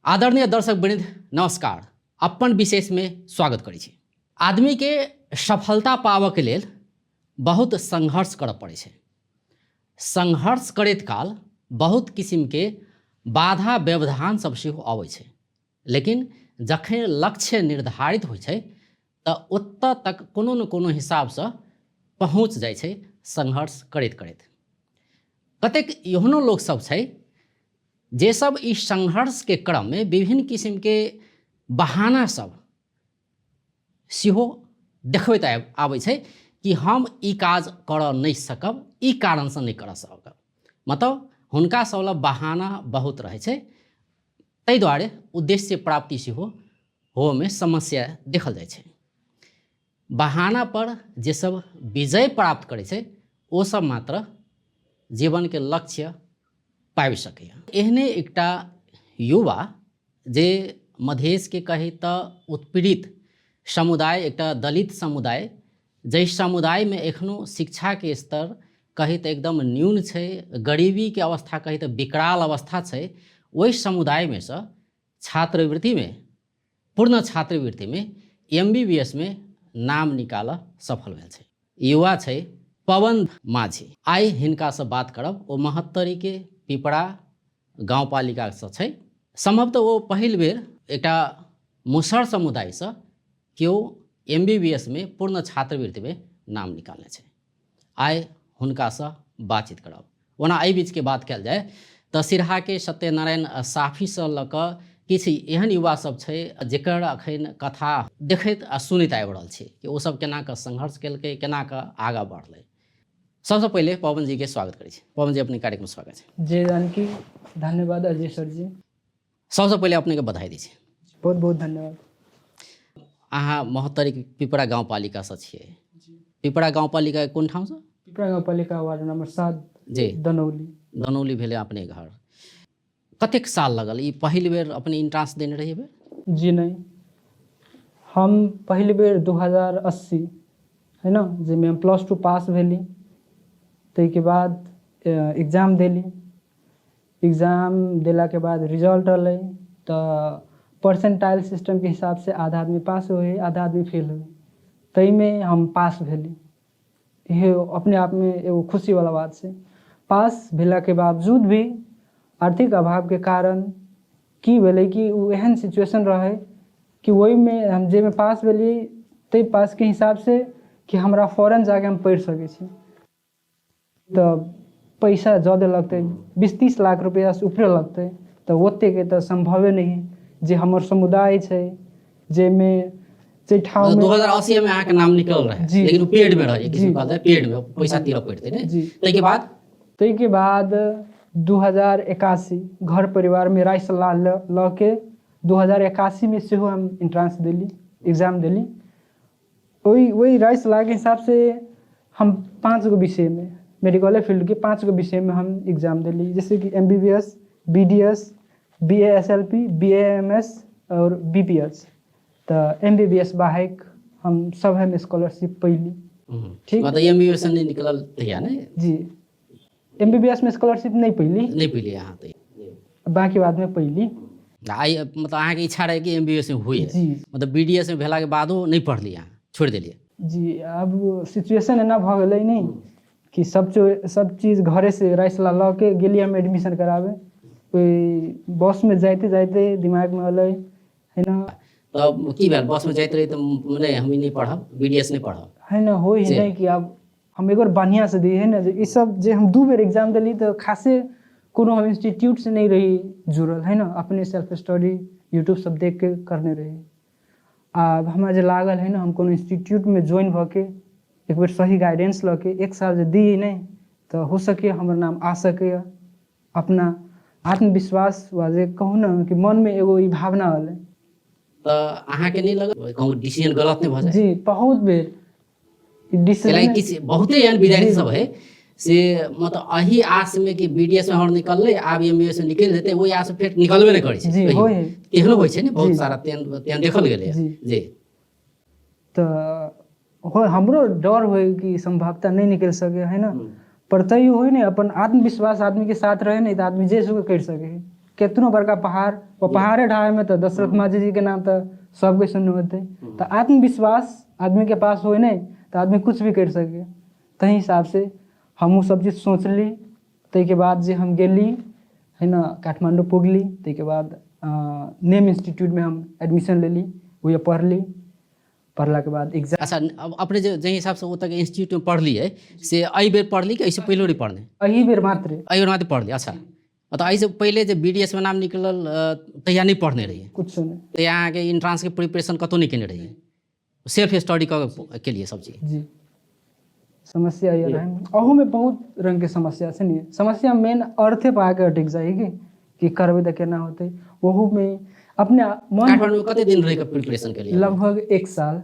आदरणीय दर्शक वृंद नमस्कार। अपन विशेष में स्वागत करै छी। आदमी के सफलता पाबऽ के लेल बहुत संघर्ष करऽ पड़ै छै। संघर्ष करैत काल बहुत किसिम के बाधा व्यवधान सब सेहो अबै छै, लेकिन जखन लक्ष्य निर्धारित होइ छै तऽ ओतऽ तक कोनो ने कोनो हिसाबसँ पहुँच जाइ छै संघर्ष करैत करैत। कतेक एहनो लोक सब छै जे सब ई संघर्षके क्रममे विभिन्न किसिमके बहाना सब सेहो देखबैत आबै छै कि हम ई काज करऽ नहि सकब, ई कारणसँ नहि करऽ सकब। मतलब हुनका सब लग बहाना बहुत रहै छै, ताहि दुआरे उद्देश्य प्राप्ति सेहो होमे समस्या देखल जाइ छै। बहाना पर जे सब विजय प्राप्त करै छै ओ सब मात्र जीवनके लक्ष्य पाबि सकैए। एहने एकटा युवा जे मधेशके कही तऽ उत्पीड़ित समुदाय, एकटा दलित समुदाय, जाहि समुदायमे एखनो शिक्षाके स्तर कही तऽ एकदम न्यून छै, गरीबीके अवस्था कही तऽ विकराल अवस्था छै, ओहि समुदायमे सँ छात्रवृत्तिमे, पूर्ण छात्रवृत्तिमे MBBS मे नाम निकालऽ सफल भेल छै। युवा छै पवन माझी। आइ हिनकासँ बात करब। ओ महोत्तरीके पिपरा गाउँपालिकासँ छै। सम्भवतः ओ पहिल बेर एकटा मुसहर समुदायसँ केओ MBBS मे पूर्ण छात्रवृत्तिमे नाम निकालने छै। आइ हुनकासँ बातचीत करब। ओना एहि बीचके बात कयल जाय तऽ सिरहाके सत्यनारायण साफीसँ लऽ कऽ किछु एहन युवा सब छै जेकर अखन कथा देखैत आ सुनैत आबि रहल छी कि ओ सब केना कऽ संघर्ष केलकै, केना कऽ आगाँ बढ़लै। सबसँ पहिले पवन जीके स्वागत करै छी। पवन जी, अपने कार्यक्रम स्वागत छै। जय जानकी, धन्यवाद अजय सर जी। सबसँ पहिले अपनेके बधाई दै छी। बहुत बहुत धन्यवाद। अहाँ महोत्तरीके पिपरा गाउँपालिकासँ छियै। पिपरा गाउँपालिका कोन ठामसँ? पिपरा गाउँपालिका वार्ड नंबर 7 जी, दनौली। दनौली भेलै अपने घर। कतेक साल लगल ई पहिल बेर अपने इंट्रांस देने रहियै बेर? जी नहीं, हम पहिल बेर 2080 है ना, जाहिमे हम +2 पास भेली, ताहिके बाद एग्जाम देली। एग्जाम देलाके बाद रिजल्ट अयलै तऽ परसेंटाइल सिस्टमके हिसाबसँ आधा आदमी पास होइ हइ, आधा आदमी फेल होइ हइ। ताहिमे हम पास भेली। इहे अपने आपमे एगो खुशीवला बात छै। पास भेलाके बावजूद भी आर्थिक अभावके कारण की भेलै कि ओ एहन सिचुएशन रहै कि ओहिमे हम जाहिमे पास भेलियै ताहि पासके हिसाबसँ कि हमरा फॉरेन जाके हम पढ़ि सकै छी, तऽ पैसा ज्यादे लगतै, 20-30 लाख रुपैआसँ ऊपरे लगतै। तऽ ओतेकके तऽ सम्भवे नहि हइ जे हमर समुदाय छै, जाहिमे जाहि ठाममे 2080 में अहाँके नाम निकल रहे जी। लेकिन ओ पेड में रहे, किसी जी। कहल जाय पेड में पैसा तिरऽ पड़तै ने। जी। ताहिके बाद? ताहिके बाद 2081 घर परिवारमे राय सलाह लऽ के 2081 मे सेहो हम एंट्रांस देली, एग्जाम देली। ओहि ओहि राय सलाहके हिसाबसँ हम 5 गो विषयमे, मेडिकले फील्डके 5 गो विषयमे हम एग्जाम देली, जैसे कि MBBS, BDS, BASLP, BAMS आओर BPH। तऽ MBBS बाहेक हम सभमे स्कॉलरशिप पैली। ठीक। मतलब MBBS नहि निकलल तहिया ने? जी, MBBS मे स्कॉलरशिप नहि पैली। नहि पैली अहाँ तऽ? बाकी बादमे पैली। आइ मतलब अहाँके इच्छा रहै कि MBBS मे हुए? जी। मतलब BDS मे भेलाके बादो नहि पढ़लियै अहाँ, छोड़ि देलियै? जी, आब सिचुएशन एना भऽ गेलै ने कि सब चीज घरेसँ राय सलाह लऽ के गेलियै हम एडमिशन कराबे। ओहि बसमे जाइते जाइते दिमागमे अयलै है ना। तब की भेल? बसमे जाइत रही तऽ नहि, हम ई नहि पढ़ब, BDS नहि पढ़ब है ना, होइ है नहि कि आब हम एक बेर बढ़िआँसँ दी है ने। जे ई सब जे हम 2 बेर एग्जाम देली तऽ खासे कोनो हम इंस्टीट्यूटसँ नहि रही जुड़ल है ना, अपने सेल्फ स्टडी यूट्यूब सब देखके करने रही। आब हमरा जे लागल है ना, हम कोनो इंस्टीट्यूटमे ज्वाइन भऽ के एक बेर सही गाइडेंस लऽ के 1 साल जे दी नहि तऽ हो सकैए हमर नाम आ सकैए। अपना आत्मविश्वास वा जे कहू ने कि मनमे एगो ई भावना अयलै। तऽ अहाँके नहि लगल कहूँ डिसीजन गलत नहि भऽ जाय? जी, बहुत बेर डिसीजन किछु बहुते एहन विद्यार्थी सब है से मतलब एही आस में कि BDS में हमर निकललै, आब MBBS में निकलि जेतै, ओहि आस फेर निकलबे नहि करै छै। जी, कहियो। होइ है। एहनो होइ छै ने, बहुत जी। सारा तेहन तेहन देखल गेलै। जी। जी। तऽ हो हमरो डर होइ कि संभवतः नहि निकलि सकै है ना, पर तैयो होइ ने अपन आत्मविश्वास आदमीके साथ रहै ने तऽ आदमी जे सके करि सकै है। केतनो बड़का पहाड़ ओ पहाड़े ढाहे तऽ दशरथ मांझी जी के नाम तऽ सबके सुनने होतै। तऽ आत्मविश्वास आदमी के पास होइ नहि तऽ आदमी कुछ भी करि सकै। ताहि हिसाब से हमहूँ सब चीज सोचली। ताहिके बाद जे हम गेली है न, काठमाण्डू पुगली, ताहिके बाद नेम इंस्टीट्यूटमे हम एडमिशन लेली, ओहिमे पढ़ली। पढ़लाके बाद एग्जाम। अच्छा, अब अपने जे जाहि हिसाबसँ ओतऽके इंस्टीट्यूटमे पढ़लियै से एहि बेर पढ़ली कि एहिसँ पहिलो रही पढ़ने? एहि बेर मात्र। एहि बेर मात्र पढ़ली। अच्छा, तऽ एहिसँ पहिले जे बी डी एस मे नाम निकलल तहिया नहि पढ़ने रहियै? किछो नहि। तहिया अहाँके एंट्रांसके प्रिपरेशन कतहु नहि केने रहियै, सेल्फ स्टडी कऽ के केलियै सब चीज? जी, समस्या ये रहे, अहूमे बहुत रंगके समस्या छै ने। समस्या मेन अर्थे पर आके अटकि जाइ है कि करबै तऽ केना होतै। ओहूमे अपने मन। काठमाण्डूमे कते दिन रहि कऽ प्रिपरेशन केलियै? लगभग 1 साल।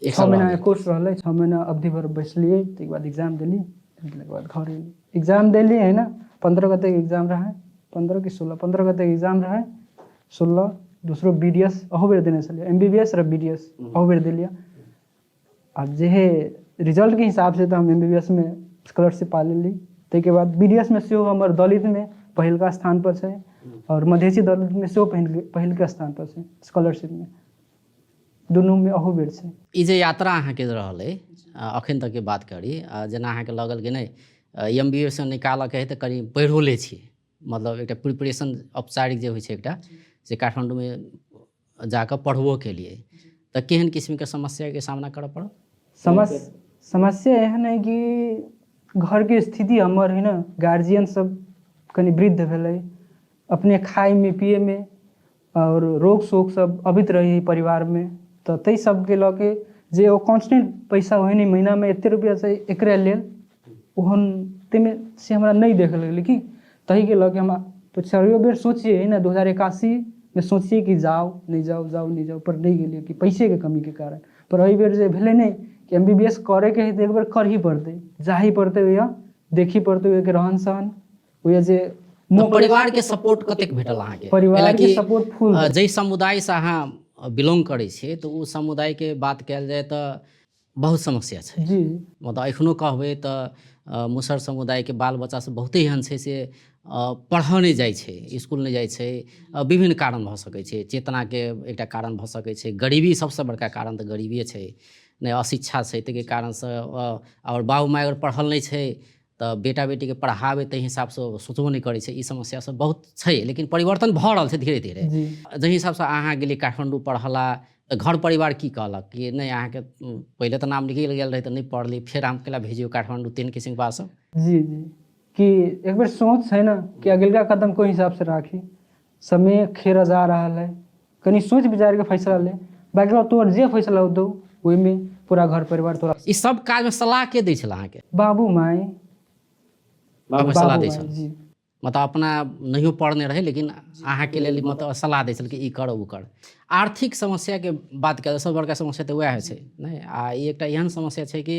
एक 6 साल महीना रहलियै। कोर्स रहलै, 6 महीना अवधि भर बैसलियै, ताहिके बाद एग्जाम देली, ताहिके बाद घर एली। एग्जाम देली है ना, 15 गते एग्जाम रहै, 15 कि 16, 15 गते एग्जाम रहै, 16 दोसरो बी डी एस अहू बेर देने छलियै, एम बी बी एस र बी डी एस अहू बेर देलियै। आब जे है रिजल्टके हिसाबसँ तऽ हम एम बी बी एस मे स्कॉलरशिप पा लेली। ताहिके बाद बी डी एस मे सेहो हमर दलितमे पहिलका स्थानपर छै आओर मधेसी दलितमे सेहो पहिलका स्थानपर छै स्कॉलरशिपमे, दुनूमे अहू बेर छै। ई जे यात्रा अहाँके रहल अइ अखन तकके बात करी, जेना अहाँके लगल कि नहि एम बी ए सँ निकालऽके हइ तऽ कनि पढ़िओ लै छी, मतलब एकटा प्रिपरेशन औपचारिक जे होइ छै एकटा, से काठमाण्डूमे जाकऽ पढ़बो केलियै, तऽ केहन किस्मके समस्याके सामना करऽ पड़ल? समस्या एहन है कि घरके स्थिति हमर है ने, गार्जियन सब कनि वृद्ध भेलै, अपने खाइमे पियैमे आओर रोग शोक सब अबैत रहै है परिवारमे, तऽ ताहि सबके लऽ के जे ओ कॉन्स्टेंट पैसा होइ नहि, महीनामे एते रुपैआ छै एकरा लेल ओहन ताहिमे से हमरा नहि देखल गेलै कि ताहिके लऽ के हम चारिओ बेर सोचियै ने, 2081मे सोचियै कि जाउ नहि जाउ, जाउ नहि जाउ, पर नहि गेलियै कि पैसेके कमीके कारण। पर एहि बेर जे भेलै नहि कि एम बी बी एस करैके हइ तऽ एक बेर करही पड़तै, जाही पड़तै, ओहिया देखही पड़तै ओहिके रहन सहन, ओहिया जे परिवारके सपोर्ट कतेक भेटल अहाँके? परिवारके सपोर्ट फुल। जाहि समुदायसँ अहाँ बिलोंग करै छियै तऽ ओ समुदायके बात कयल जाय तऽ बहुत समस्या छै। जी। मतलब एखनो कहबै तऽ मुसहर समुदायके बाल बच्चा सब बहुते एहन छै से पढ़ऽ नहि जाइ छै, इसकुल नहि जाइ छै। विभिन्न कारण भऽ सकै छै, चेतनाके एकटा कारण भऽ सकै छै, गरीबी सबसँ बड़का कारण तऽ गरीबिए छै नहि, अशिक्षा छै, ताहिके कारणसँ। आओर बाबू माय अगर पढ़ल नहि छै तऽ बेटा बेटीके पढ़ाबै ताहि हिसाबसँ सोचबो नहि करै छै। ई समस्या सब बहुत छै, लेकिन परिवर्तन भऽ रहल छै धीरे धीरे। जाहि हिसाबसँ अहाँ गेलियै काठमाण्डू पढ़ऽ तऽ घर परिवार की कहलक कि नहि अहाँके पहिले तऽ नाम निकलि गेल रहै तऽ नहि पढ़ली, फेर हम केला भेजियौ काठमाण्डू, तीन किसिमके बात सब? जी जी, कि एक बेर सोच है ना कि अगिलका कदम कोन हिसाब से राखी, समय खेरा जा रहल है, कनि सोच विचार के फैसला ले, बाकी तोहर जे फैसला होतौ ओहिमे पूरा घर परिवार तोरा। ई सब काजमे सलाह के दै छल अहाँके? बाबू माय। बाबू सलाह दै छल? जी। मतलब अपना नहियो पढ़ने रहै लेकिन अहाँके लेल मतलब सलाह दै छल कि ई कर ओ कर। आर्थिक समस्याके बात कयल, सब बड़का समस्या तऽ वएह छै नहि? आ ई एकटा एहन समस्या छै कि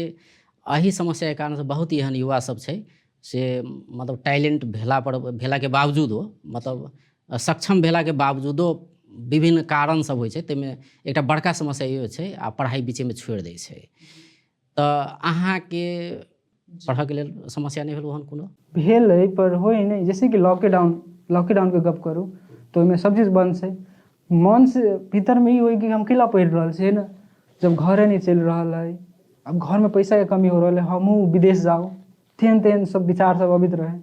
एहि समस्याके कारणसँ बहुत एहन युवा सब छै से मतलब टैलेंट भेला पर भेलाके बावजूदो, मतलब सक्षम भेलाके बावजूदो विभिन्न कारण सब होइ छै, ताहिमे एकटा बड़का समस्या इहो छै आ पढ़ाइ बीचेमे छोड़ि दै छै। तऽ अहाँके पढ़ऽके लेल समस्या नहि भेल ओहन कोनो? भेल अइ पर होइ नहि, जैसे कि लॉकडाउनके गप करू तऽ ओहिमे सब चीज बन्द छै, मन से भीतरमे ई होइ कि हम केला पढ़ि रहल छियै ने, जब घरे नहि चलि रहल है, आब घरमे पैसाके कमी हो रहल है, हमहूँ विदेश जाउ, तेहन तेहन सब विचार सब अबैत रहै।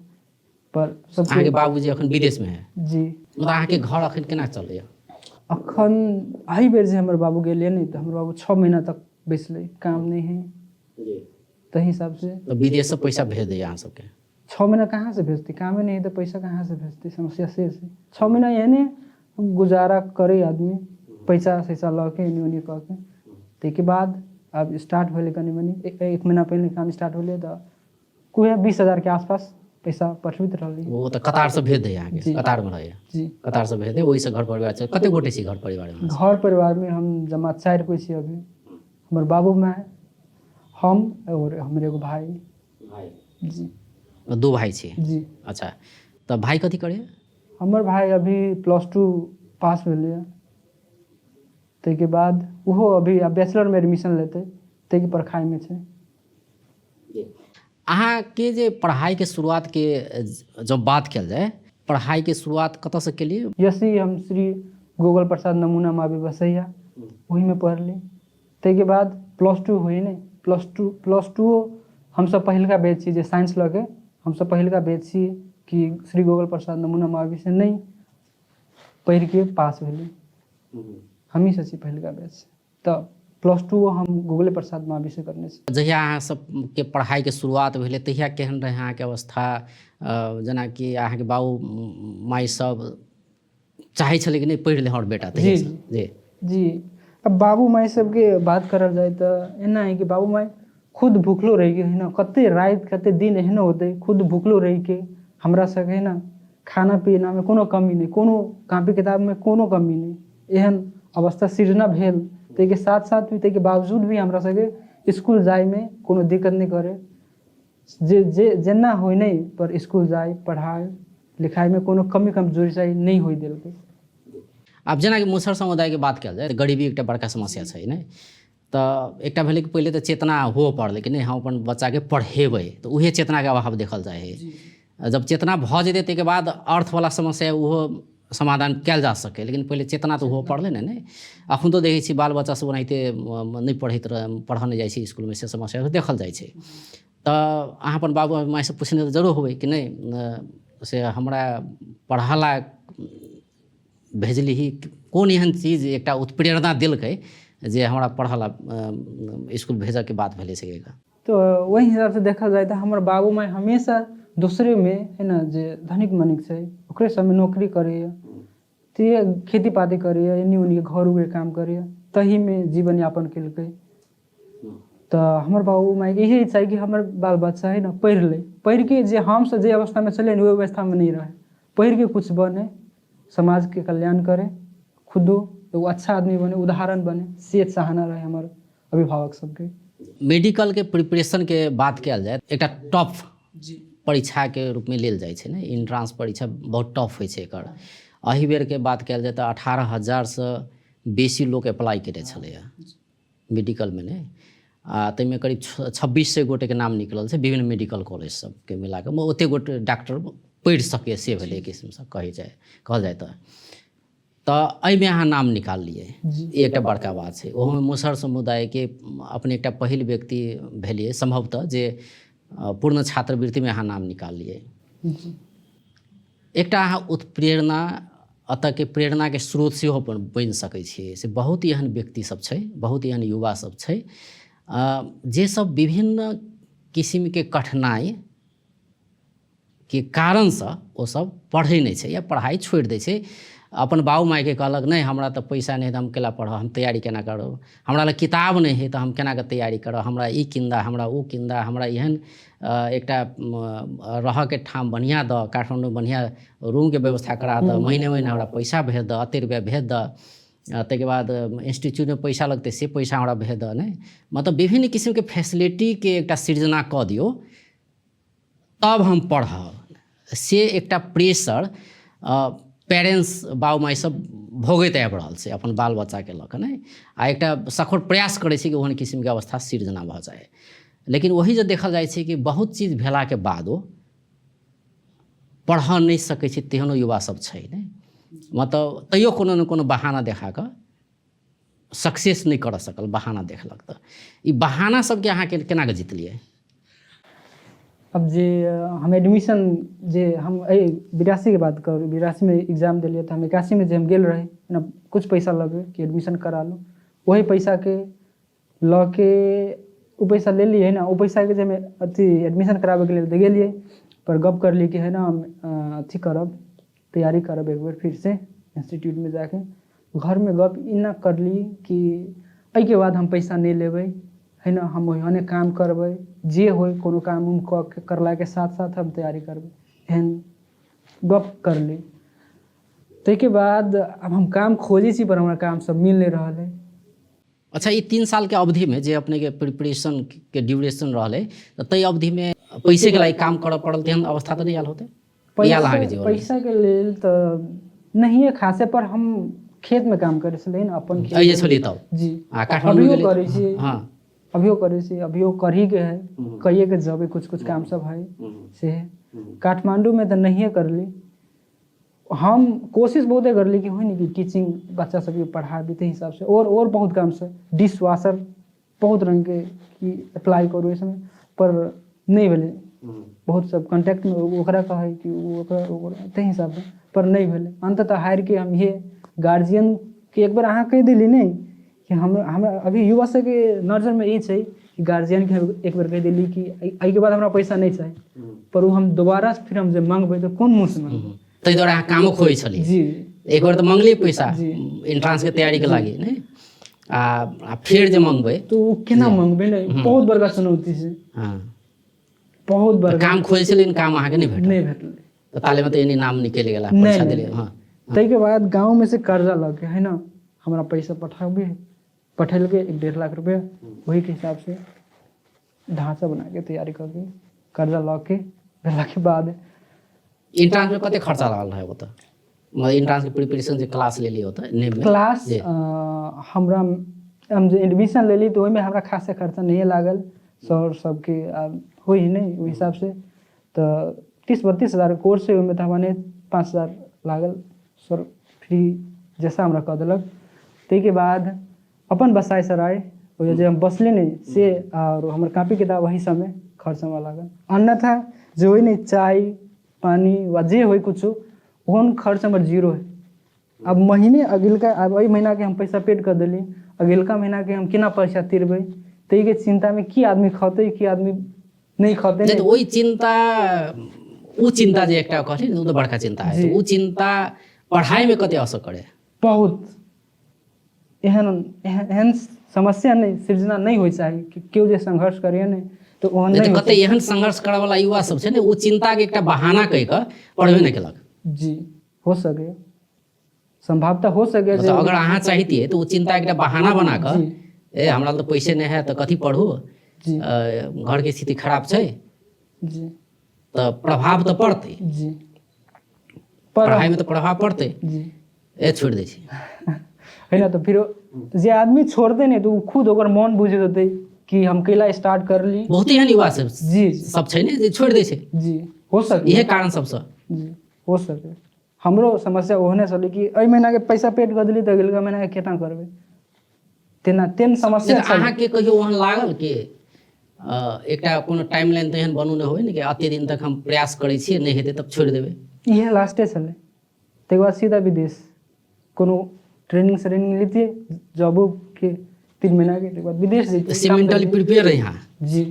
पर सब अहाँके बाबूजी अखन विदेशमे है? जी। मतलब अहाँके घर अखन केना चलैया? अखन एहि बेर जे हमर बाबू गेलियै ने तऽ हमर बाबू 6 महीना तक बैसलै, काम नहि है ताहि हिसाबसँ। तऽ विदेशसँ पैसा भेज दैया अहाँ सबके? 6 महीना कहाँ से भेजतै, कामे नहि है तऽ पैसा कहाँ से भेजतै, समस्या से छै। 6 महीना एहने गुजारा करै आदमी पैसा सैसा लऽ के एनी ओनी कऽ के, ताहिके बाद आब स्टार्ट भेलै कनि मनि, 1 महीना पहिने काम स्टार्ट भेलै तऽ उएह 20,000 के आसपास पैसा पठबैत रहली। ओ तऽ कतार से भेज दैया अहाँके? कतार में रहैया? जी। कतार से भेज दे, ओहिसँ घर परिवार छै। कते गोटे छी घर परिवारमे? घर परिवारमे हम जमा 4 कोइ छी अभी, हमर बाबू माय, हम और हमर एगो भाई। जी। 2 भाई छी? जी। अच्छा, तऽ भाई कथी करैया? हमर भाई अभी +2 पास भेलैया, ताहिके बाद ओहो अभी आब बैचलरमे एडमिशन लेतै, ताहिके पढ़ाइमे छै। अहाँके जे पढ़ाइके शुरुआतके जब बात कयल जाय, पढ़ाइके शुरुआत कतऽसँ केलियै? यसी हम श्री गोगल प्रसाद नमूना मावी बसैया ओहिमे पढ़ली। ताहिके बाद प्लस टू होइ ने, प्लस टूओ हमसब पहिलका बैच छी जे साइंस लऽ के हमसब पहिलका बैच छी कि श्री गोगल प्रसाद नमूना मावी से नहि पढ़िके पास भेली, हमही सब छी पहिलका बैच। तऽ प्लस टू हम गूगले प्रसाद मावी से करने छी। जहिया अहाँ सबके पढ़ाइके शुरुआत भेलै तहिया केहन रहै अहाँके अवस्था? जेनाकि अहाँके बाबू माय सब चाहै छलै कि नहि पढ़ि ले हमर बेटा? जी जी जी। अब बाबू माय सबके बात करल जाय तऽ एना है कि बाबू माय खुद भूखलो रहि के है ना, कते राति कते दिन एहनो होतै, खुद भूखलो रहि के हमरा सबके है ना खाना पीनामे कोनो कमी नहि, कोनो कॉपी किताबमे कोनो कमी नहि, एहन अवस्था सृजना भेल। ताहिके साथ साथ भी ताहिके बावजूद भी हमरा सबके इसकुल जाइमे कोनो दिक्कत नहि करै, जे जे जेना होइ नहि पर इसकुल जाइ, पढ़ाइ लिखाइमे कोनो कमी कमजोरी चाही नहि होइ देलकै। आब जेनाकि मुसहर समुदायके बात कयल जाय तऽ गरीबी एकटा बड़का समस्या छै नहि? तऽ एकटा भेलै कि पहिले तऽ चेतना हुअ पड़लै कि नहि हम अपन बच्चाके पढ़ेबै, तऽ उहे चेतनाके अभाव देखल जाइ हइ। जब चेतना भऽ जेतै ताहिके बाद अर्थवला समस्या ओहो समाधान कयल जा सकै, लेकिन पहिले चेतना तऽ हुअ पड़लै ने। नहि एखन तऽ देखै छी बाल बच्चा सब ओनाहिते नहि पढ़ैत रह पढ़ऽ नहि जाइ छै इसकुलमे, से समस्या देखल जाइ छै। तऽ अहाँ अपन बाबू मायसँ पुछने तऽ जरूर होबै कि नहि से हमरा पढ़ऽ ला भेजलिही, कोन एहन चीज एकटा उत्प्रेरणा देलकै जे हमरा पढ़ऽ ला इसकुल भेजऽके बात भेलै से? तऽ ओहि हिसाबसँ देखल जाय तऽ हमर बाबू माय हमेशा दोसरेमे है ने जे धनिक मनिक छै ओकरे सबमे नौकरी करैए, ते खेती पाती करैए, एन्नी ओन्नी घर उरके काम करैए, तहीमे जीवन यापन केलकै। तऽ हमर बाबू मायके इहे इच्छा है कि हमर बाल बच्चा है ने पढ़ि लै, पढ़िके जे हमसब जे अवस्थामे छलियै ने ओहि अवस्थामे नहि रहै, पढ़िके किछु बनै, समाजके कल्याण करै, खुदो एगो अच्छा आदमी बनै, उदाहरण बनै, से चाहना रहै हमर अभिभावक सबके। मेडिकलके प्रिपरेशनके बात कयल जाय, एकटा टफ परीक्षाके रूपमे लेल जाइ छै ने, इन्ट्रांस परीक्षा बहुत टफ होइ छै एकर। एहि बेरके बात कयल जाय तऽ 18,000सँ बेसी लोक अप्लाई कयने छलैए मेडिकलमे ने, आ ताहिमे करीब 2,600 गोटेके नाम निकलल छै विभिन्न मेडिकल कॉलेज सबके मिलाकऽ, ओतेक गोटे डॉक्टर पढ़ि सकैए से भेलै एक किसिमसँ कहै जाय कहल जाय तऽ। तऽ एहिमे अहाँ नाम निकाललियै, ई एकटा बड़का बात छै। ओहोमे मुसहर समुदायके अपने एकटा पहिल व्यक्ति भेलियै सम्भवतः जे पूर्ण छात्रवृत्तिमे अहाँ नाम निकाललियै। एकटा अहाँ उत्प्रेरणा एतऽके प्रेरणाके स्रोत सेहो अपन बनि सकै छियै। से बहुत एहन व्यक्ति सब छै, बहुत एहन युवा सब छै जे सब विभिन्न किसिमके कठिनाइ के कारणसँ ओसभ पढ़ै नहि छै या पढ़ाइ छोड़ि दै छै। अपन बाबू मायके कहलक नहि हमरा तऽ पैसा नहि हइ तऽ हम केना पढ़ब, हम तैयारी केना करब, हमरा लग किताब नहि हइ तऽ हम केना कऽ तैयारी करब, हमरा ई कीन दऽ, हमरा ओ कीन दऽ, हमरा एहन एकटा रहऽके ठाम बढ़िआँ दऽ, काठमाण्डूमे बढ़िआँ रूमके व्यवस्था करा दऽ, महीने महीने हमरा पैसा भेज दऽ, एतेक रुपैआ भेज दऽ, ताहिके बाद इन्स्टिच्यूटमे पैसा लगतै से पैसा हमरा भेज दऽ, नहि मतलब विभिन्न किसिमके फैसिलिटीके एकटा सृजना कऽ दियौ तब हम पढ़ब, से एकटा प्रेशर पेरेंट्स बाबू माय सब भोगैत आबि रहल छै अपन बाल बच्चाके लऽ कऽ नहि, आ एकटा सखोर प्रयास करै छै कि ओहन किसिमके अवस्था सृजना भऽ जाय। लेकिन वही जे देखल जाइ छै कि बहुत चीज भेलाके बादो पढ़ऽ नहि सकै छै तेहनो युवा सब छै नहि, मतलब तैयो कोनो ने कोनो बहाना देखा कऽ सक्सेस नहि करऽ सकल, बहाना देखलक। तऽ ई बहाना सबके अहाँ केना कऽ जितलियै? अब जे हम एडमिशन जे हम एहि 82के बात करू, 82मे एग्जाम देलियै तऽ हम 81मे जे हम गेल रही ने कुछ पैसा लऽ के कि एडमिशन करा लू, वही पैसाके लऽ के ओ पैसा लेलियै ने, ओ पैसाके जे हम अथी एडमिशन कराबैके लेल तऽ गेलियै, पर गप करलियै कि है ने हम अथी करब, तैयारी करब एक बेर फिरसँ इंस्टीट्यूटमे जाके। घरमे गप एना करली कि एहिके बाद हम पैसा नहि लेबै है ने, हम ओहने काम करबै जे होइ, कोनो काम उम कऽ के करलाके साथ साथ हम तैयारी करबै, एहन गप करली। ताहिके बाद आब हम काम खोजै छी पर हमरा काम सब मिल नहि रहल है। अच्छा, ई 3 सालके अवधिमे जे अपनेके प्रिपरेशनके ड्यूरेशन रहलै तऽ ताहि अवधिमे पैसेके लागि काम करऽ पड़ल तेहन अवस्था तऽ नहि आयल होतै? आयल अहाँके जीवनमे? पैसाके लेल तऽ नहिए खासे, पर हम खेतमे काम करै छलियै ने अपन खेत। एहिजे छलियै तब? जी। आ काठमाण्डू अभियो गेलियै? करै छी। हँ। अभियो करै छी, अभियो करहीके है, कहिएके जेबै, कुछ कुछ काम सब है से। काठमाण्डूमे तऽ नहिए करली। हम कोशिश बहुते करली कि होइ ने कि टीचिंग बच्चा सबके पढ़ाबी ताहि हिसाबसँ आओर बहुत कामसँ डिश वाशर बहुत रङ्गके कि अप्लाइ करू एहि सबमे, पर नहि भेलै। बहुत सब कॉन्टैक्टमे ओकरा कहै कि ओ ओकरा ओकरा ताहि हिसाबसँ, पर नहि भेलै। अन्ततः हारिके हम इहे गार्जियनके एक बेर अहाँ कहि देली नहि कि हम हमरा अभी युवा सबके नजरमे ई छै कि गार्जियनके हम एक बेर कहि देली कि एहिके बाद हमरा पैसा नहि चाही, पर ओ हम दोबारा फिर हम जे मङ्गबै तऽ कोन मुँहसँ मङ्गबै? ताहि दुआरे अहाँ कामो खोजै छलियै। जी। एक बेर तऽ मङ्गलियै पैसा एंट्रांसके तैयारीके लागि नहि, आ आ फेर जे मङ्गबै तऽ ओ केना मङ्गबै ने? बहुत बड़का चुनौती छै। बहुत बड़का। काम खोजै छलियै लेकिन काम अहाँके नहि भेटल। नहि भेटलै। तऽ तालेमे तऽ एनी नाम निकलि गेल, परीक्षा देलियै। हँ, ताहिके बाद गाँवमे से कर्जा लऽ के है ने हमरा पैसा पठाबी, पठेलकै 1-1.5 लाख रुपया। ओहीके हिसाबसँ ढाँचा बनाके तैयारी कऽ के कर्जा लऽ के भेलाके बाद एंट्रांसमे कते खर्चा लागल रहै ओतऽ? मतलब एंट्रांसके प्रिपरेशन जे क्लास लेलियै ओतऽ नेममे? क्लास हमरा हम जे एडमिशन लेली तऽ ओहिमे हमरा खासे खर्चा नहिए लागल। सर सबके आब होइ हइ नहि ओहि हिसाबसँ, तऽ 30-32 हजार कोर्स हइ, ओहिमे तऽ हमरा नहि 5 हजार लागल। सर फ्री जैसा हमरा कऽ देलक। ताहिके बाद अपन बसाइ सराइ ओ जे हम बसली नहि से, आओर हमर कॉपी किताब वही सबमे खर्च हमरा लागल। अन्यथा जे होइ नहि चाय पानी वा जे होइ किछो, ओहन खर्च हमर जीरो हइ। आब महीने अगिलका, आब एहि महीनाके हम पैसा पेड कऽ देली, अगिलका महीनाके हम केना पैसा तिरबै ताहिके चिन्तामे की आदमी खतै की आदमी नहि खतै। नहि तऽ ओहि चिन्ता, ओ चिन्ता जे एकटा कहली ने, ओ तऽ बड़का चिन्ता है। ओ चिन्ता पढ़ाइमे कते असर करे? बहुत एहन एहन एहन समस्या नहि सृजना नहि होइ चाही कि केओ जे संघर्ष करैए नहि तऽ ओहन नहि तऽ कते एहन संघर्ष करऽ वाला युवा सब छै ने, ओ चिन्ताके एकटा बहाना कहि कऽ पढ़बे नहि केलक। जी, हो सके, संभावता हो सके। मतलब अगर अहाँ चाहितियै तऽ ओ चिन्ता एकटा बहाना बना कऽ, ए हमरा तऽ पैसे नहि है तऽ कथी पढ़ू, घरके स्थिति खराब छै। तऽ प्रभाव तऽ पड़तै। जी। पढ़ाइमे तऽ प्रभाव पड़तै। जी। ए छोड़ि दै छी। है ना, तऽ फिर जे आदमी छोड़तै नहि तऽ ओ खुद ओकर मन बुझि जेतै कि हम कैला स्टार्ट करली। बहुत एहन युवा सब जी सब छै ने जे छोड़ि दै छै। जी, हो सके। इहे कारण सबसँ। जी, हो सके। हमरो समस्या ओहने छलै कि एहि महीनाके पैसा पेड कऽ देली तऽ अगिलका महीनाके केना करबै, तेना तेन समस्या छलै। अहाँके कहियो ओहन लागल कि एकटा कोनो टाइम लाइन तऽ एहन बनौने होबै ने कि एते दिन तक हम प्रयास करै छियै, नहि हेतै तब छोड़ि देबै? इएह लास्टे छलै। ताहिके बाद सीधा विदेश, कोनो ट्रेनिंग श्रेनिंग लेतियै जॉबोके 3 महीनाके, ताहिके बाद विदेश जैतियै। से मेंटली प्रिपेयर रही अहाँ? जी,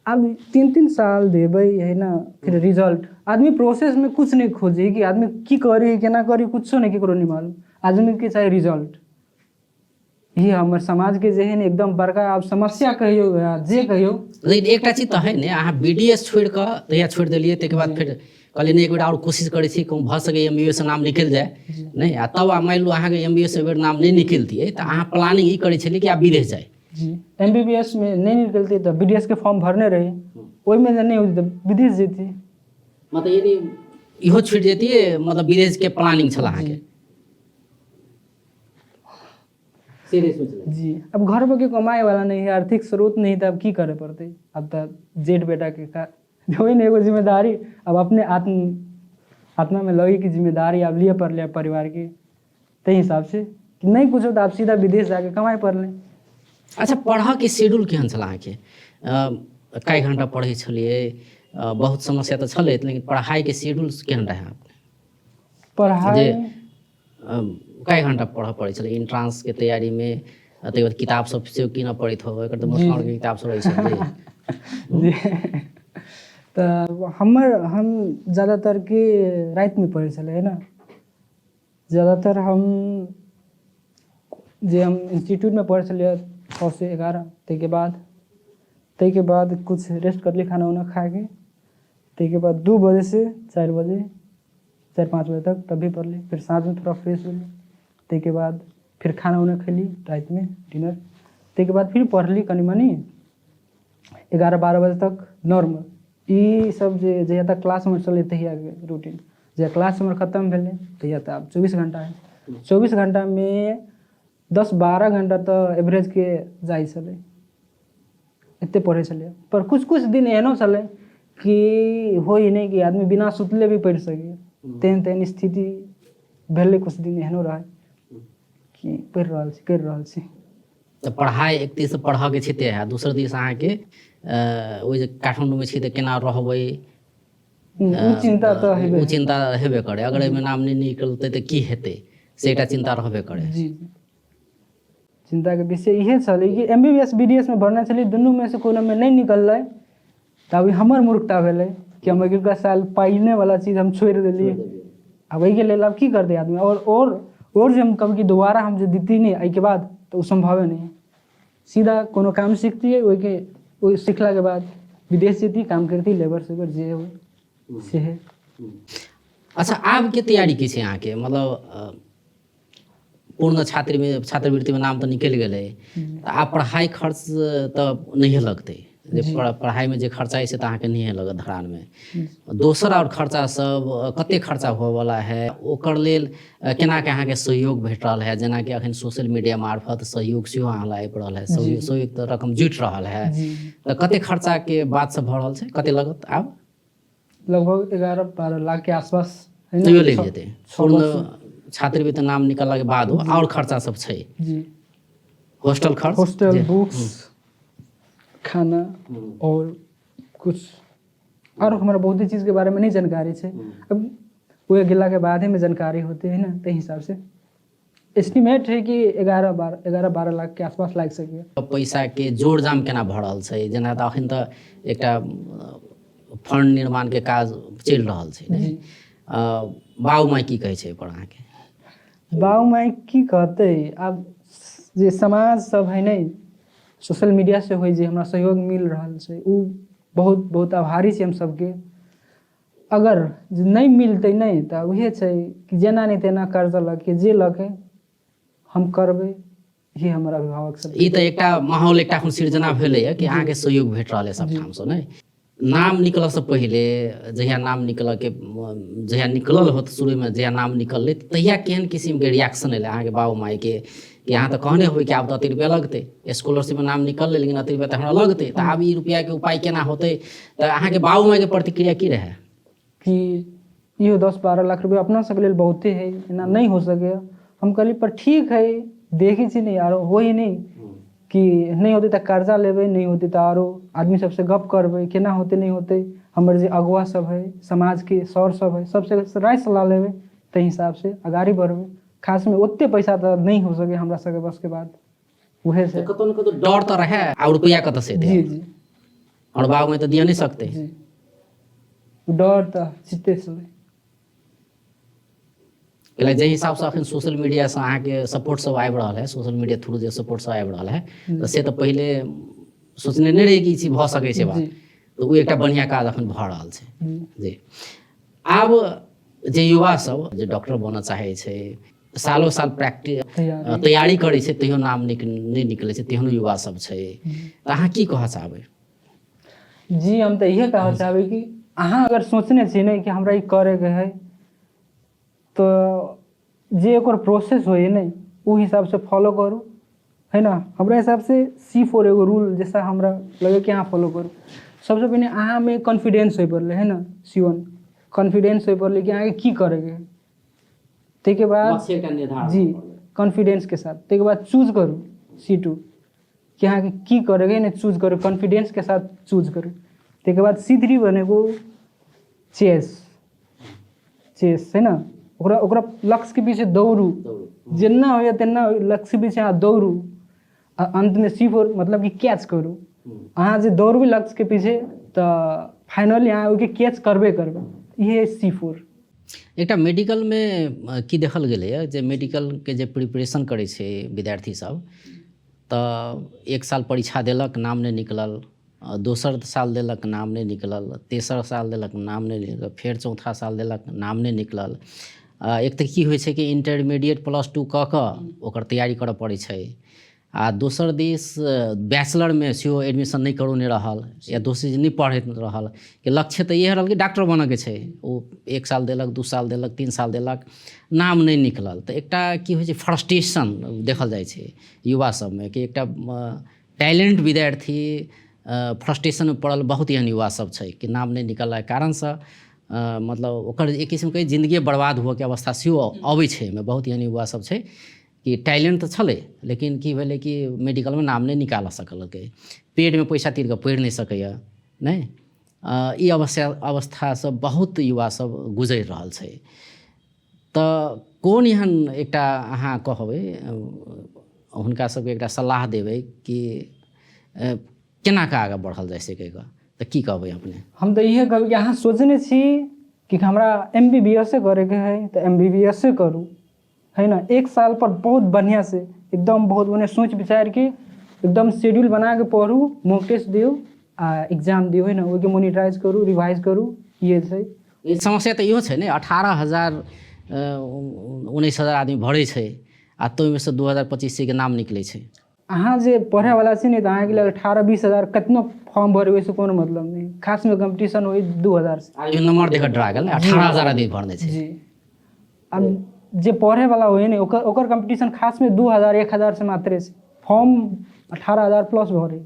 आब 3-3 साल देबै है ना, फिर रिजल्ट आदमी प्रोसेसमे कुछ नहि खोजै कि आदमी की करी केना करी, कुछो नहि, केकरो नहि मालूम। आदमीके चाही रिजल्ट। ई हमर समाजके जे है ने एकदम बड़का आब समस्या कहियौ या जे कहियौ। लेकिन एकटा चीज तऽ है ने, अहाँ बी डी एस छोड़ि कऽ तहिया छोड़ि देलियै, ताहिके बाद फेर कहलियै नहि, एक बेर आओर कोशिश करै छी, कहूँ भऽ सकैए एम बी ए सँ नाम निकलि जाय नहि। आ तब मानि लू अहाँके एम बी ए सँ बेर नाम नहि निकलतियै तऽ अहाँ प्लानिंग ई करै छलियै कि आब विदेश जाय? जी, एम बी बी एस मे नहि निकलतै तऽ बी डी एस के फॉर्म भरने रही, ओहिमे जे नहि होतै तऽ विदेश जैतियै। मतलब यदि इहो छुटि जैतियै, मतलब विदेशके प्लानिंग छल अहाँके? सीधे सोच। जी, अब घर पर के कमाए वाला नहीं है, आर्थिक स्रोत नहीं, तऽ अब की करे पड़तै? अब तऽ जेठ बेटा के का वही ने एगो जिम्मेदारी अब अपने आत्म आत्मा में लगी कि जिम्मेदारी आब लिए पड़ले परिवार के, ताहि हिसाब से कि नहीं कुछो तऽ आब सीधा विदेश जाके कमाए पड़लै। अच्छा, पढ़ऽके शेड्यूल केहन छल अहाँके? कए घंटा पढ़ै छलियै? बहुत समस्या तऽ छलै, लेकिन पढ़ाइके शेड्यूल केहन रहै अहाँके? पढ़ाइ जे कए घंटा पढ़ऽ पड़ै छलै एंट्रांसके तैयारीमे? ताहिके बाद किताब सब सेहो कीनऽ पड़ैत होबै, एकर तऽ मोटका किताब सब रहै छै। जी, तऽ हमर हम ज्यादातर के रातिमे पढ़ै छलै है ने। ज्यादातर हम जे हम इंस्टीट्यूटमे पढ़ै छलियै 6 से 11, ताहिके बाद कुछ रेस्ट करली, खाना उना खाके, ताहिके बाद 2 बजेसँ 4 बजे, 4-5 बजे तक तब भी पढ़ली। फिर साँझमे थोड़ा फ्रेश भेली, ताहिके बाद फिर खाना उना खैली रातिमे डिनर, ताहिके बाद फिर पढ़ली कनि मनि 11-12 बजे तक नॉर्मल। ई सब जे जहिया तक क्लास हमर चलै तहियाके रूटीन। जहिया क्लास हमर खतम भेलै तहिया तऽ आब 24 घण्टा हइ, 24 घण्टामे 10-12 घण्टा तऽ एवरेजके जाइ छलै, एते पढ़ै छलियै। पर कुछ कुछ दिन एहनो छलै कि होइ नहि कि आदमी बिना सुतले भी पढ़ि सकै, तेहन तेहन स्थिति। भेलै किछु दिन एहनो रहै कि पढ़ि रहल छी, करि रहल छी। तऽ पढ़ाइ एक दिस पढ़ऽके छै ते है, दोसर दिस अहाँके ओहि जे काठमाण्डूमे छी तऽ केना रहबै, ओ चिन्ता तऽ हेबे, ओ चिन्ता हेबे करे। अगर एहिमे नाम नहि निकलतै तऽ की हेतै, से एकटा चिन्ता रहबे करे। जी, चिन्ताके विषय इहे छलै कि MBBS BDS मे भरने छलियै, दुनूमे से कोनोमे नहि निकललै। तऽ आब ई हमर मूर्खता भेलै कि हम अगिलका साल पाइनेवला चीज हम छोड़ि देलियै। आब एहिके लेल आब की करतै आदमी? आओर जे हम कहब कि दोबारा हम जे दिती नहि एहिके बाद, तऽ ओ सम्भवे नहि है। सीधा कोनो काम सिखतियै, ओहिके ओहि सिखलाके बाद विदेश जैती, काम करती, लेबर सेबर जे होइ से है। अच्छा, आबके तैयारी की छै अहाँके? मतलब पूर्ण छात्रमे छात्रवृत्तिमे नाम तऽ निकलि गेलै, तऽ आब पढ़ाइ खर्च तऽ नहिए लगतै, जे पढ़ाइमे जे खर्चा हइ से तऽ अहाँके नहिए लगत धरानमे। दोसर आओर खर्चा सब कते खर्चा होवऽवला है, ओकर लेल केनाके अहाँके सहयोग भेट रहल है? जेनाकि अखन सोशल मीडिया मार्फत सहयोग सेहो अहाँ लए आबि रहल है, सहयोग तऽ रकम जुटि रहल है, तऽ कते खर्चाके बात सब भऽ रहल छै, कते लगत आब? लगभग 11-12 लाख के आसपास है ना? तैयो लागि जेतै पूर्ण छात्रवृत्ति नाम निकललाके बादो आओर खर्चा सब छै? जी। हॉस्टल खर्च, हॉस्टल, बुक्स, खाना और कुछ और हमरा बहुते चीज के बारे में नहीं जानकारी छै। अब ओए गेला के बादे में जानकारी होते है ना, ताहि हिसाब से एस्टिमेट है कि 11-12 लाख के आसपास लागि सकैए। पैसाके जोड़ जाम केना भऽ रहल छै? जेना तऽ अखन तऽ एकटा फंड निर्माणके काज चलि रहल छै ने, बाबू माय की कहै छै एहिपर अहाँके? बाबू माय की कहतै, आब जे समाज सब है ने, सोशल मीडिया से होइ जे हमरा सहयोग मिल रहल छै, ओ बहुत बहुत आभारी छी हम सबके। अगर जे नहि मिलतै नहि तऽ उहे छै कि जेना नहि तेना कर्जा लऽ के जे लऽ के हम करबै, इहे हमर अभिभावक सब। ई तऽ एकटा माहौल एकटा एखन सृजना भेलैए कि अहाँके सहयोग भेट रहल है सब ठामसँ। नहि नाम निकलऽसँ पहिले, जहिया नाम निकलऽके जहिया निकलल होत, शुरूमे जहिया नाम निकललै तहिया केहन किसिमके रिएक्शन एलै अहाँके बाबू मायके? कि अहाँ तऽ कहने होबै कि आब तऽ एते रुपैआ लगतै, स्कॉलरशिपमे नाम निकललै लेकिन एते रुपैआ तऽ हमरा लगतै, तऽ आब ई रुपैआके उपाय केना होतै? तऽ अहाँके बाबू मायके प्रतिक्रिया की रहै? कि इहो 10-12 लाख रुपैआ अपना सबके लेल बहुते है, एना नहि हो सकैए। हम कहली पर ठीक है, देखै छी नहि आरो होइ नहि कि नहि होतै तऽ कर्जा लेबै, नहि होतै तऽ आरो आदमी सबसँ गप करबै केना होतै नहि होतै। हमर जे अगुआ सब है, समाजके सर सब है, सबसँ राय सलाह लेबै, ताहि हिसाबसँ अगाड़ी बढ़बै। खासमे ओते पैसा तऽ नहि हो सकै हमरा सबके बसके बात उहे से। कतौ ने कतौ डर तऽ रहै, आ रुपैआ कतऽ से एतै? जी जी। आओर बाबू तऽ दिअ नहि सकतै। जी, डर तऽ चिते छलै। कैला जाहि हिसाबसँ अखन सोशल मीडियासँ अहाँके सपोर्ट सब आबि रहल है, सोशल मीडिया थ्रू जे सपोर्ट सब आबि रहल है, तऽ से तऽ पहिले सोचने नहि रही कि ई चीज भऽ सकै छै बात, तऽ ओ एकटा बढ़िआँ काज अखन भऽ रहल छै। जी, आब जे युवा सब जे डॉक्टर बनऽ चाहै छै, सालो साल प्रैक्टिस तैयारी करै छै, तैयो नाम नहि निकलै छै, तेहनो युवा सब छै, तऽ अहाँ की कहऽ चाहबै? जी, हम तऽ इहे कहऽ चाहबै कि अहाँ अगर सोचने छी ने कि हमरा ई करैके है, तऽ जे ओकर प्रोसेस होइ है ने, ओ हिसाबसँ फॉलो करू है ना। हमरा हिसाबसँ C4 एगो रूल जैसा हमरा लगे कि अहाँ फॉलो करू। सबसँ पहिने अहाँमे कॉन्फिडेंस होइ पड़लै है ना, C1 confidence होइ पड़लै कि अहाँके की करैके है। ताहिके बाद जी कॉन्फिडेंसके साथ ताहिके बाद चूज करू C2 कि अहाँके की करैके है ने, चूज करू, कॉन्फिडेंसके साथ चूज करू। ताहिके बाद C3 बनेगो चेस, चेस है ना, ओकरा ओकरा लक्ष्यके पीछे दौड़ू, जेना होइए तेना लक्ष्यके पीछे अहाँ दौड़ू। आ अन्तमे C4 मतलब कि कैच करू। अहाँ जे दौड़बै लक्ष्यके पीछे तऽ फाइनली अहाँ ओहिके कैच करबे करबै, इहे C4। एकटा मेडिकलमे की देखल गेलैए जे मेडिकलके जे प्रिपरेशन करै छै विद्यार्थी सब, तऽ एक साल परीक्षा देलक, नाम नहि निकलल, दोसर साल देलक, नाम नहि निकलल, तेसर साल देलक, नाम नहि निकलल, फेर चौथा साल देलक, नाम नहि निकलल। एक तऽ की होइ छै कि इन्टरमीडिएट प्लस टू कऽ कऽ ओकर तैयारी करऽ पड़ै छै, आ दोसर दिस बैचलरमे सेहो एडमिशन नहि करौने रहल या दोसर जे नहि पढ़ैत रहल कि लक्ष्य तऽ इएह रहल कि डॉक्टर बनऽके छै, ओ एक साल देलक, 2 साल देलक, 3 साल देलक, नाम नहि निकलल, तऽ एकटा की होइ छै फ्रस्ट्रेशन देखल जाइ छै युवा सबमे कि एकटा टैलेंट विद्यार्थी फ्रस्ट्रेशनमे पड़ल। बहुत एहन युवा सब छै कि नाम नहि निकललाके कारणसँ मतलब ओकर एक किसिमके जिन्दगी बर्बाद हुअके अवस्था सेहो अबै छै। एहिमे बहुत एहन युवा सब छै कि टैलेंट तऽ छलै, लेकिन की भेलै कि मेडिकलमे नाम नहि निकालऽ सकलकै, पेटमे पैसा तीर कऽ पढ़ि नहि सकैए। नहि, ई अवस्थासँ बहुत युवा सब गुजरि रहल छै। तऽ कोन एहन एकटा अहाँ कहबै हुनका सबके, एकटा सलाह देबै कि केना कऽ आगाँ बढ़ल जा सकैए, तऽ की कहबै अपने? हम तऽ इहे कहबै कि अहाँ सोचने छी कि हमरा MBBS करैके है, तऽ MBBS करू, है ना। एक साल पर बहुत बढ़िया से एकदम बहुत बढ़िया सोच विचार के एकदम शेड्यूल बना के पढ़ू, मॉक टेस्ट दियौ आ एग्जाम दियौ, है ना। ओहिके मोनिटराइज करू, रिवाइज करू, इहे छै। ई समस्या तऽ इहो छै ने, 18,000 19,000 आदमी भरै छै आ ताहिमे से 2,000 2500 के नाम निकलै छै। अहाँ जे पढ़ैवला छी ने, तऽ अहाँके लेल 18-20 हजार कतनो फॉर्म भरबै, ओहिसँ कोनो मतलब नहि। खासमे कम्पटिशन होइ 2,000 से। आ ई नंबर देख डरा गेल, 18,000 आदमी भरने छै। जी, आब जे पढ़ैवला होइ ने, ओकर ओकर कम्पटिशन खासमे 2,000 1,000 से मात्रे छै। फॉर्म 18,000 प्लस भरे,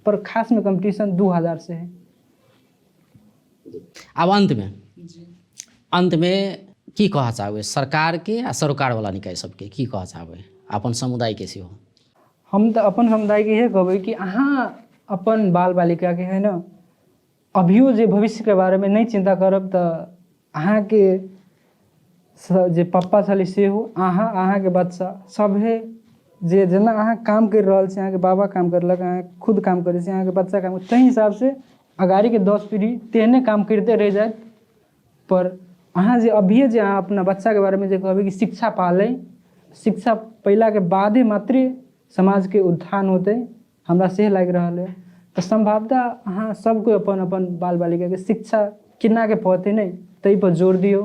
पर खासमे कम्पटिशन 2,000 से है। आब अन्तमे की कहऽ चाहबै सरकारके आ सरोकारवला निकाय सबके, की कहऽ चाहबै अपन समुदायके सेहो? हम तऽ अपन समुदायके इहे कहबै कि अहाँ अपन बाल बालिकाके, है ने, अभियो जे भविष्यके बारेमे नहि चिन्ता करब, तऽ अहाँके जे पप्पा छलै सेहो, अहाँ, अहाँके बच्चा सभे जे जेना अहाँ काम करि रहल छी, अहाँके बाबा काम करलक, अहाँ खुद काम करै छी, अहाँके बच्चा काम, ताहि हिसाबसँ अगाड़ीके 10 पीढ़ी तेहने काम करिते रहि जायत। पर अहाँ जे अभिये जे अहाँ अपना बच्चाके बारेमे जे कहबै कि शिक्षा पालै, शिक्षा पयलाके बादे मात्रे समाजके उत्थान होतै, हमरा से लागि रहल है। तऽ सम्भवतः अहाँ सबकोइ अपन अपन बाल बालिकाके शिक्षा केनाके पौतै नहि, ताहिपर जोर दियौ।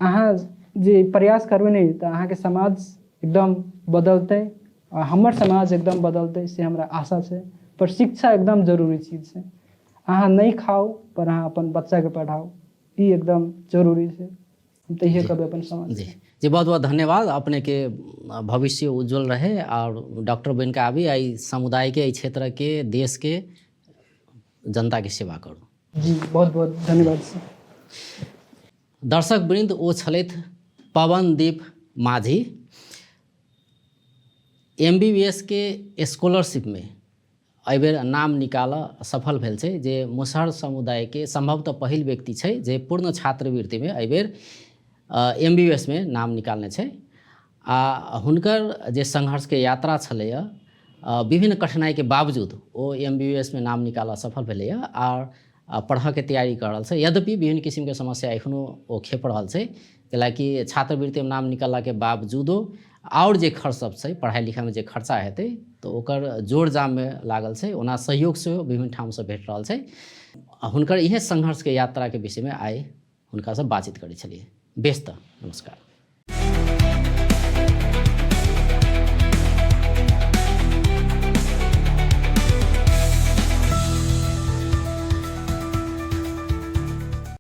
अहाँ जे प्रयास करबै ने, तऽ अहाँके समाज एकदम बदलतै आ हमर समाज एकदम बदलतै, से हमरा आशा छै। पर शिक्षा एकदम जरूरी चीज छै। अहाँ नहि खाउ, पर अहाँ अपन बच्चाके पढ़ाउ, ई एकदम जरूरी छै। हम तऽ इहे कहबै अपन समाज। जी जी, बहुत बहुत धन्यवाद अपनेके। भविष्य उज्जवल रहे आओर डॉक्टर बनि कऽ आबी आ एहि समुदायके, एहि क्षेत्रके, देशके जनताके सेवा करू। जी, बहुत बहुत धन्यवाद सर। दर्शक वृंद, ओ छलथि पवनदीप माझी। MBBS के स्कॉलरशिपमे एहिबेर नाम निकालऽ सफल भेल छै, जे मुसहर समुदायके सम्भवतः पहिल व्यक्ति छै जे पूर्ण छात्रवृत्तिमे एहिबेर MBBS मे नाम निकालने छै। आ हुनकर जे संघर्षके यात्रा छलैए, विभिन्न कठिनाइके बावजूद ओ MBBS मे नाम निकालऽ सफल भेलैए आर पढ़ऽके तैयारी कऽ रहल छै। यद्यपि विभिन्न किसिमके समस्या एखनो ओ खेप रहल छै, कैलाकि छात्रवृत्तिमे नाम निकाललाके बावजूदो आओर जे खर्च सब छै, पढ़ाइ लिखाइमे जे खर्चा हेतै, तऽ ओकर जोड़ जाममे लागल छै। ओना सहयोग सेहो विभिन्न ठामसँ भेट रहल छै। हुनकर इहे संघर्षके यात्राके विषयमे आइ हुनकासँ बातचीत करै छलियै। बेस, तऽ नमस्कार।